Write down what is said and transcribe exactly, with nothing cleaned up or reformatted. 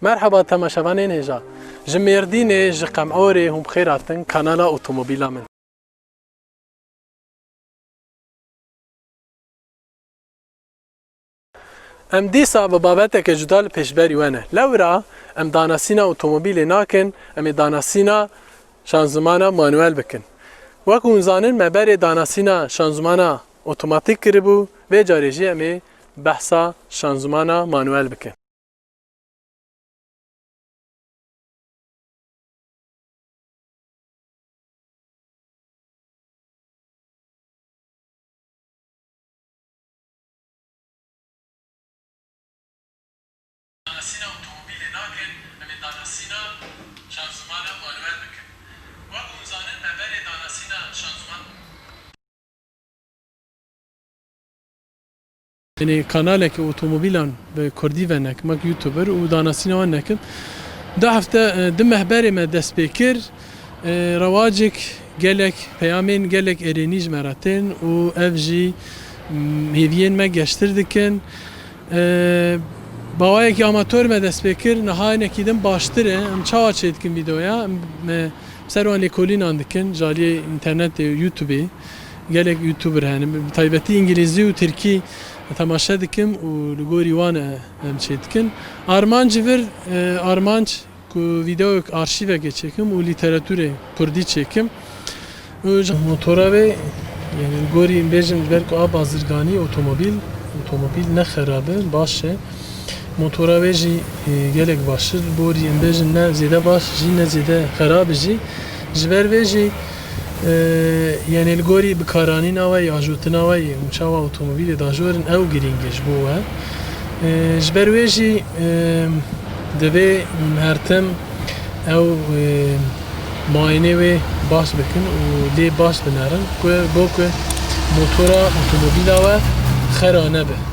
Merheba temaşevanên hêja. Ji Mêrdînê, ji Qemorê hûn bi xêr hatin kanala otomobîla min. Em dîsa bi babeteke cuda li pêşberî we ne. Lewra em danasîna otomobîlê nakin, em ê danasîna şanzimana manuel bikin. Wek hûn zanin, me berê danasîna şanzimana otomatîk kiribû, vê carê jî em ê behsa şanzimana manuel bikin. Danasîna otomobîlê nakin, em ê danasîna şanzimana manuel bikin. Wek hûn zanin, me berê danasîna şanziman. Yanî kanaleke otomobîlan bi kurdî ve nekim, wek YouTuber û danasîna wan nekim. Du hefte, e, du meh berê me dest pê kir. E, rewacek gelek peyamên gelek erênî ji me re tên û ev jî, m, hêviyên me geştir dikin. E, bi awayekî amator me dest pê kir, niha hinekî din baştir e. Em çawa çêdikin vîdeoya? Em, me ser wan lêkolînan dikin, ji aliyê înternetê û YouTubeê. Gelek YouTuber hene, bi taybetî îngilîzî û tirkî temaşe dikim û li gorî wan e em çêdikin. Armanc ji vir, e, armanc ku vîdeoyek arşîvekê çêkim û lîteratûrê kurdî çêkim. Û ji motora vê, yanî li gorî em bêjin, ji ber ku a bazirganî otomobîl, otomobîl ne xerab e, baş e. Motora wê jî, e, gelek baş e. Li gorî em bêjin ne zêde baş jî, ne zêde xerab jî. Ji ber vê jî, e, yanî li gorî bikaranîna we yê, ajotina we yê û çawa otomobîlê dajorin, ew girîng e ji bo we. E, ji ber wê jî, e, divê her tim ew, e, mayînê wê baş bikin û lê baş binerin ku bo ku motora otomobîla we xera nebe.